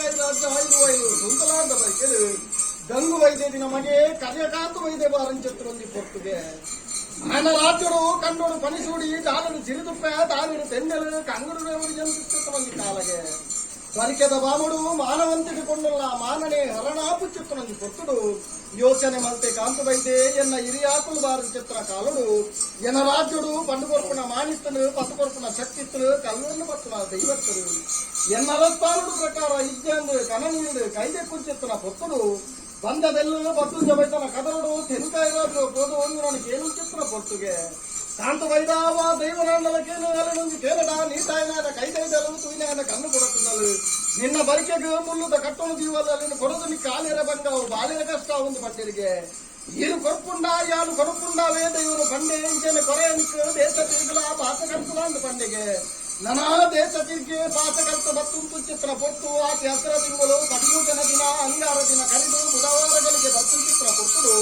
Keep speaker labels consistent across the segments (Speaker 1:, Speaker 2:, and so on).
Speaker 1: ತೆಂಕಾಯಿ ರಾಜ್ಯ ಇರುವೈಲು ಸುಂತಲಾಂದ ಬೈಕೆಡು ಗಂಗು ವೈದ್ಯದಿನ ಮಗೆ ಕರ್ಯಕಾಂತ ವೈದ್ಯ ಬಾರಂచెತ್ತರೊಂದಿ ಪೊರ್ತುಗೆ ಆನ ರಾಜ್ಯಡು ಕಂಡೋಡು ಪನಿಸೂಡಿ ದಾನಡು ಸಿರಿದುಪ್ಪ ದಾನಡು ತೆನ್ನೆಲು ಕಂಗಡು ಜಂತಿಸ್ತೊಂದಿ ಕಾಲಗೆ ಬರಿಕೆದ ಬಾಮುಡು ಮಾನವಂತಿಗೆ ಕೊಂಡುಲ್ಲ ಮಾನನೆ ಹರಣಾಪು ಚಿತ್ರನೊಂದಿ ಪೊರ್ತುಡು ಯೋಚನೆ ಮಲ್ತೆ ಕಾಂತ ವೈದ್ಯೆ ಎನ್ನ ಇರಿಯಾಕುಲು ಬಾರ ಚಿತ್ರ ಕಾಲುಡು ಎನ ರಾಜ್ಯುಡು పండు కొరుకున మాణిత్తులు పసు కొరుకున శక్తిత్తులు కల్లును పత్తున దైవత్తులు ఎన్న రస్తానుడు ప్రಕಾರ ఇజ్జందు కననీయుడు కైదెక్కు చిత్తున పొత్తుడు ಬಂದದೆಲ್ಲ ಬತ್ತು ಜಬೈತನ ಕದರುಡು ತೆಂಕಾಯಿ ರಾಜು ಪೋದು ಒಂದು ನನಗೆ ಏನು ಚಿತ್ರ ಪೊರ್ತುಗೆ ಕಾಂತ ವೈದಾವ ದೈವನಾಂಡಲ ಕೇನು ಅಲೆನೊಂದು ಕೇರಡ ನೀತಾಯನಾದ ಕೈದೈದಲು ತೂಯಿನಾದ ಕಣ್ಣು ಕೊಡತದಲು ನಿನ್ನ ಬರಿಕೆಗೆ ಮುಳ್ಳುದ ಕಟ್ಟೊಣು ದೀವಲ್ಲ ಕೊಡದು ನೀ ಕಾಲಿರ ಬಂಗಾವು ಬಾಲಿರ ಕಷ್ಟ ಒಂದು ಪಟ್ಟಿರಿಗೆ ಇರು ಕೊರ್ಪುಂಡ ಯಾನು ಕೊರಪುಂಡವೇ ದೈವನು ಪಂಡೆ ಇಂಚನೆ ಕೊರೆಯನಿಕ್ ದೇಶ ತಿರುಗಲ ಪಾಸ ಕರ್ತಲ ಅಂದು ಪಂಡೆಗೆ ನನಾ ದೇಶ ತಿರುಗಿ ಪಾಸ ಕರ್ತ ಬತ್ತುಂತು ಚಿತ್ರ ಪೊಟ್ಟು ಆತಿ ಹಸಿರ ತಿಂಗಳು 13ನೇ ದಿನ ಅಂಗಾರ ದಿನ ಕರಿದು ಬುಧವಾರಗಳಿಗೆ ಬತ್ತು ಚಿತ್ರ ಪೊಟ್ಟುಡು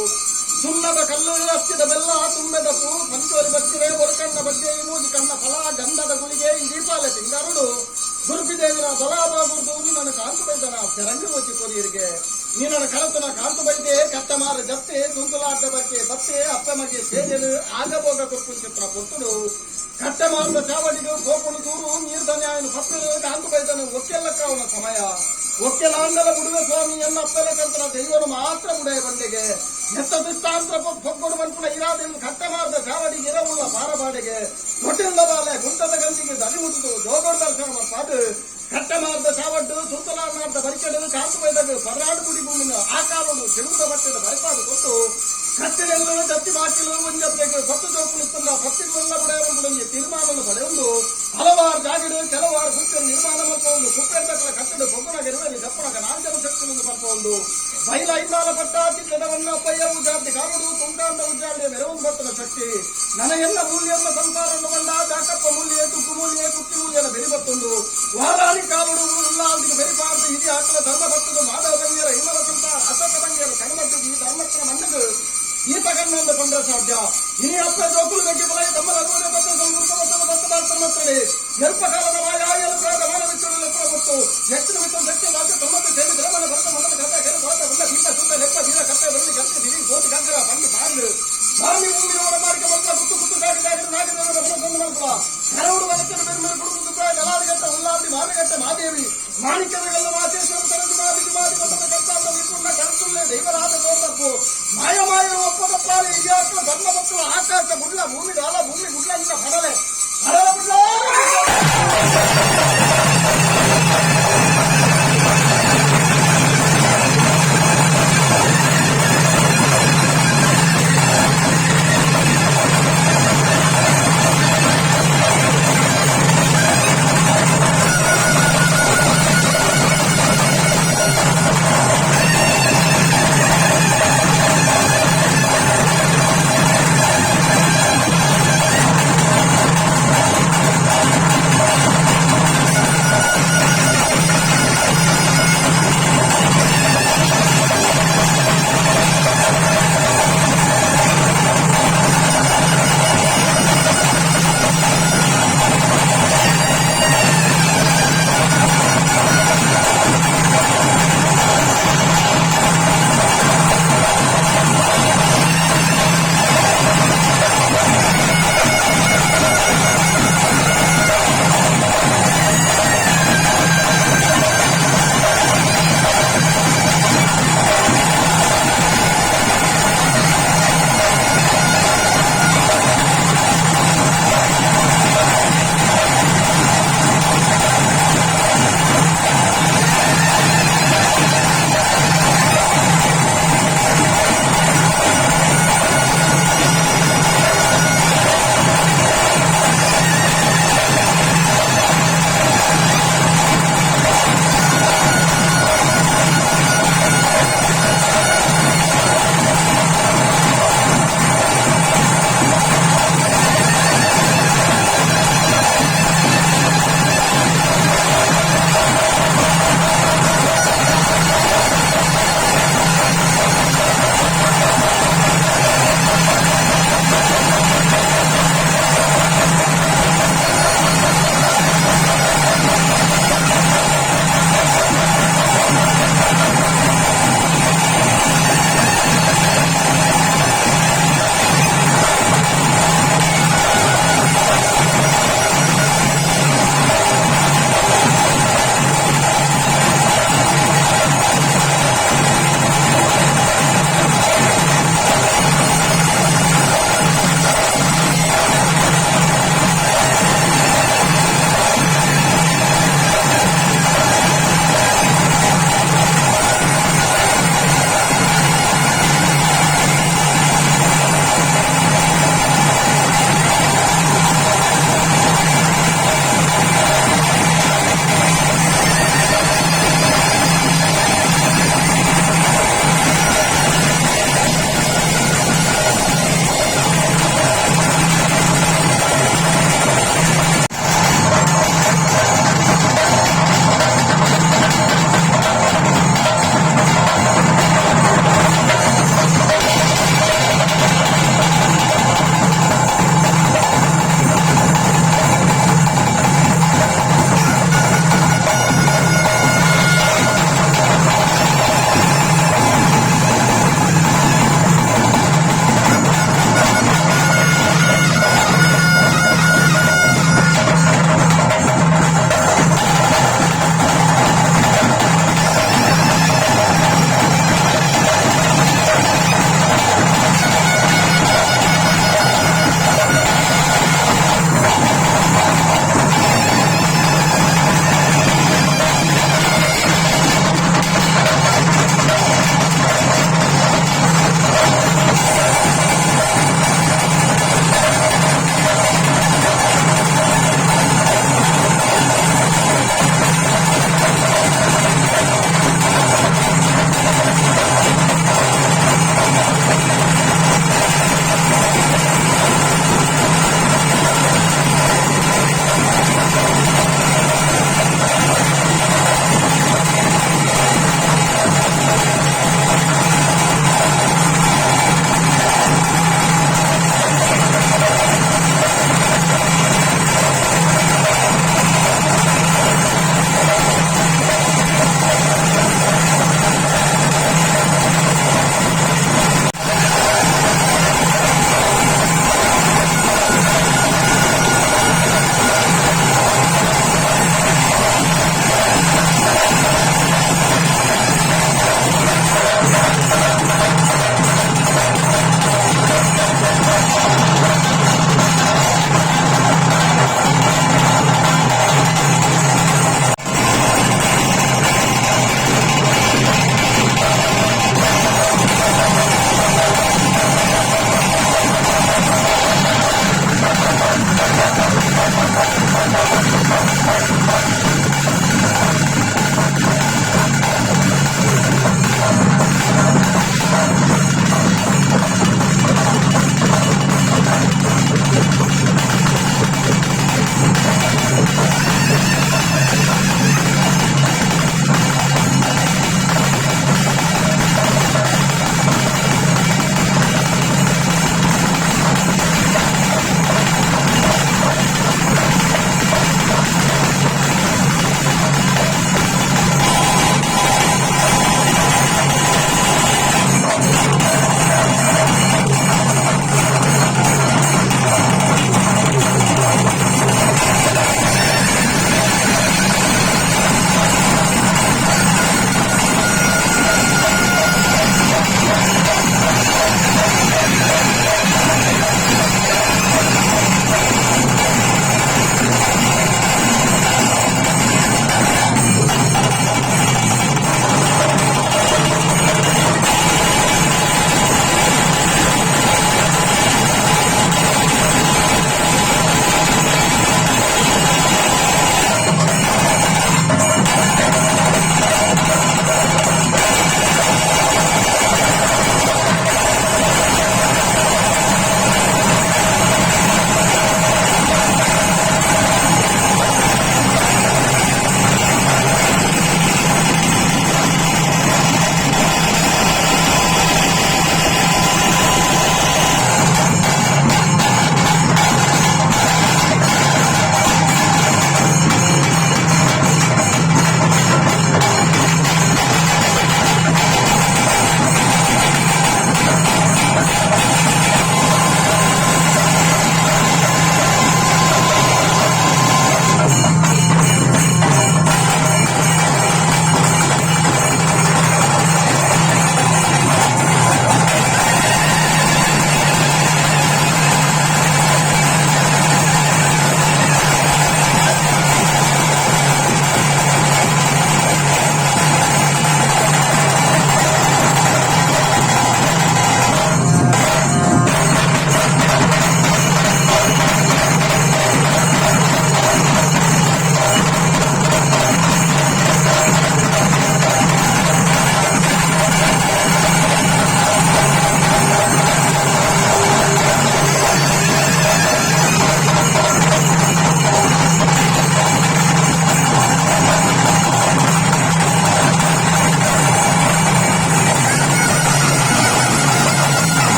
Speaker 1: ಸುಣ್ಣದ ಕಲ್ಲು ಹಚ್ಚಿದ ಬೆಲ್ಲ ತುಂಬೆದ ಪೂ ಪಂಚೋರಿ ಬಚ್ಚಿರೆ ಒರಕಣ್ಣ ಬಗ್ಗೆ ಮೂಜಿ ಕಣ್ಣ ಫಲ ಗಂಧದ ಗುಳಿಗೆ ಇದೀಪಾಲೆ ತಿಂಗರುಡು ಗುರುಪಿದೇವಿನ ಬಲಾಬಾಗುರ್ದು ನಿನ್ನನ್ನು ಕಾಂತು ಬೈದನ ಸೆರಂಗಿ ಓಚಿ ಕೊರಿಯರಿಗೆ ನಿನ್ನನ್ನು ಕಳತನ ಕಾಂತು ಬೈದೆ ಕಟ್ಟ ಮಾರ ಜತ್ತೆ ದುಂದುಲಾರ್ದ ಬಗ್ಗೆ ಬತ್ತೆ ಅಪ್ಪ ಮಗೆ ಸೇಜಲು ಆಗಭೋಗ ಕೊರ್ಪು ಚಿತ್ರ ಪೊತ್ತುಡು ಕಟ್ಟ ಮಾರದ ಚಾವಡಿಗೆ ಕೋಪುಣು ದೂರು ನೀರ್ಧನ್ಯಾಯನು ಪತ್ತು ಕಾಂತು ಬೈದನು ಒಕ್ಕೆಲ್ಲಕ್ಕಾವನ ಸಮಯ ಒಕ್ಕೆಲಾಂಡಲ ಬುಡುವೆ ಸ್ವಾಮಿ ಎನ್ನ ಅಪ್ಪಲ ಕಂತನ ದೈವನು ಮಾತ್ರ ಬುಡೆಯ ಬಂಡೆಗೆ ಎತ್ತ ದುಷ್ಟಾಂತ್ರ ಪೊಗ್ಗೊಡು ಮನ್ಪುನ ಇರಾದೆಂದು ಕಟ್ಟ ಮಾರದ ಚಾವಡಿಗೆ ಇರವುಳ್ಳ ಪಾರಬಾಡೆಗೆ ತೊಟ್ಟಿಲ್ಲ ಬಾಲೆ ಗುಂಟದ ಗಂಜಿಗೆ ದನಿ ಮುಟ್ಟಿದು ಜೋಗೋಡು ದರ್ಶನ ಮಲ್ಪಾದು ಕಟ್ಟ ಮಾರ್ದ ಚಾವಡ್ಡು ಸುತ್ತಲಾರ್ದ ಬರಿಕೆಡು ಕಾಂತು ಬೈದಾಗ ಪರ್ರಾಡು ಗುಡಿ ಭೂಮಿನ ಆ ಕಾಲೋಡು ಚೆಡುದ ಬಟ್ಟೆದ ಬರಿಪಾಡು ಕೊಟ್ಟು ಕಟ್ಟಿನೆಲ್ಲು ಜತ್ತಿ ಬಾಕಿಲು ಒಂಜತ್ತೆಗೆ ಪತ್ತು ಜೋಕುಲಿತ್ತುಂಡ ಪತ್ತಿಲ್ಲ ಬುಡೆಯ ತೀರ್ಮಾನವನ್ನು ಪಡೆಯೊಂದು ಹಲವಾರು ಜಾಗಡು ಕೆಲವಾರು ಗುಂಪು ನಿರ್ಮಾಣ ಮಲ್ಪೊಂದು ಕುಪ್ಪೆಂತಕ್ಕಲ ಕಟ್ಟಡ ಪೊಗ್ಗುನಗ ಇರುವಲ್ಲಿ ದಪ್ಪನಗ ನಾಲ್ಜನ ಶಕ್ತಿಯನ್ನು ಪಲ್ಪೊಂದು ಬೈಲ ಐದಾಲ ಪಟ್ಟ ಚಿತ್ತದವನ್ನ ಪಯ್ಯ ಉಜಾತಿ ಕಾರುಡು ತುಂಟಾಂಡ ಉಜ್ಜಾಳಿಯ ಮೆರವೊಂದು ಬರ್ತನ ಶಕ್ತಿ ನನಗೆಲ್ಲ ಮೂಲ್ಯನ್ನ ಸಂಸಾರವನ್ನು ಬಂಡ ಜಾಕಪ್ಪ ಮೂಲ್ಯ ತುಕ್ಕು ಮೂಲ್ಯ ಕುಕ್ಕಿ ಮೂಲ್ಯನ ಬೆರಿ ಬರ್ತುಂಡು ವಾರಾಣಿ ಕಾಲುಡು ಉಲ್ಲಾಲ್ದಿಗೆ ಬೆರಿಪಾರ್ದು ಇದಿ ಹಾಕಲ ಧರ್ಮ ಬರ್ತದು ಮಾಧವ ಬಂಗಿಯರ ಹಿಮಲ ಸಂತ ಅಶೋಕ ಬಂಗಿಯರ ಕಣ್ಮದ್ದು ಈ ಧರ್ಮಕ್ಕನ ಮಣ್ಣು ಈತ ಕಣ್ಣೊಂದು ಪಂಡ್ರ ಸಾಧ್ಯ ಇನಿ ಅಪ್ಪ ಜೋಕುಲು ಬೆಕ್ಕಿ ಬಲೈ ತಮ್ಮಲ ಅರುವರೆ ಬತ್ತ ಸಂಗುರ್ತ ಬತ್ತದ ಬತ್ತ ಬಾರ್ತ ಮತ್ತಡೆ ಎಲ್ಪ ಕಾಲದ ಮಾಯ ಎಲ್ಪ್ರಾದ ಮಾನವಿಚ್ಚುಡು ಲೆಪ್ಪರ ಗೊತ್ತು ಎತ್ತಿನ ಮಿತ್ತ ಶಕ್ತಿ ವಾಚ ತೊಂಬತ್ತು ಸೇರಿ ದ್ರವಣ ಭರತ ಮೊದಲ ಕಥೆ ಕೆರೆ ಭಾರತ ಉಳ್ಳ ದೀಪ ಸುತ್ತ ಲೆಪ್ಪ ವೀರ ಕತ್ತೆ ಬರಲಿ ಕತ್ತೆ ದಿವಿ ಗೋತಿ ಗಂಗರ ಪಂಡಿ ಪಾಂಡು ಸ್ವಾಮಿ ಭೂಮಿನವರ ಮಾರ್ಗ ಮಲ್ಲ ಗುತ್ತು ಗುತ್ತು ದಾಟಿ ದಾಟಿ ನಾಗಿದವರ ಬಲ ಮಲ್ಪಲ ಕರವುಡು ಬಲಕ್ಕೆ ಬೆರುಮೆರು ಕುಡುಕು ದಲಾದಿಗಟ್ಟ ಉಲ್ಲಾದಿ ಮಾನಗಟ್ಟ ಮಾದೇವಿ ಮಾಣಿಕ್ಯದಗಲ್ಲ ಮಾತೇಶ್ವರ ತರದು ಮಾದಿ ಮಾದಿ ಕೊಟ್ಟದ ಕರ್ತಾಂಡ ವಿಪುಣ್ಣ ಕರ್ತುಳ್ಳೆ ದೈವರಾದ ತೋರ್ದಪ್ಪು ಮಾಯ ಮಾಯ ಒಪ್ಪದಪ್ಪಾಲೆ ಇಯಾಕಲ ಧರ್ಮ ಭಕ್ತರು ಆಕಾಶ ಗುಡ್ಲ ಭೂಮಿ ಡಾಲ ಭೂಮಿ ಗುಡ್ಲ ಇಂದ ಪಡಲೆ ಪಡಲ ಗುಡ್ಲ.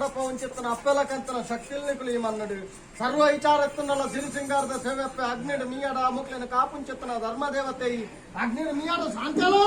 Speaker 1: ನಡಪವಂಚಿತ್ತನ ಅಪ್ಪೆಲ ಕಂತನ ಶಕ್ತಿಲ್ ಈ ಮನ್ನಡು ಸರ್ವ ವಿಚಾರ ಎತ್ತನಲ್ಲ ಸಿರಿ ಸಿಂಗಾರದ ಸೇವೆಪ್ಪೆ ಅಗ್ನಿಡ್ ಮೀಯಡ ಮುಕ್ಲಿನ ಕಾಪುಂಚಿತ್ತನ ಧರ್ಮದೇವತೆ ಈ ಅಗ್ನಿಡ್ ಮೀಯಡ ಶಾಂತಿಯಲೋ.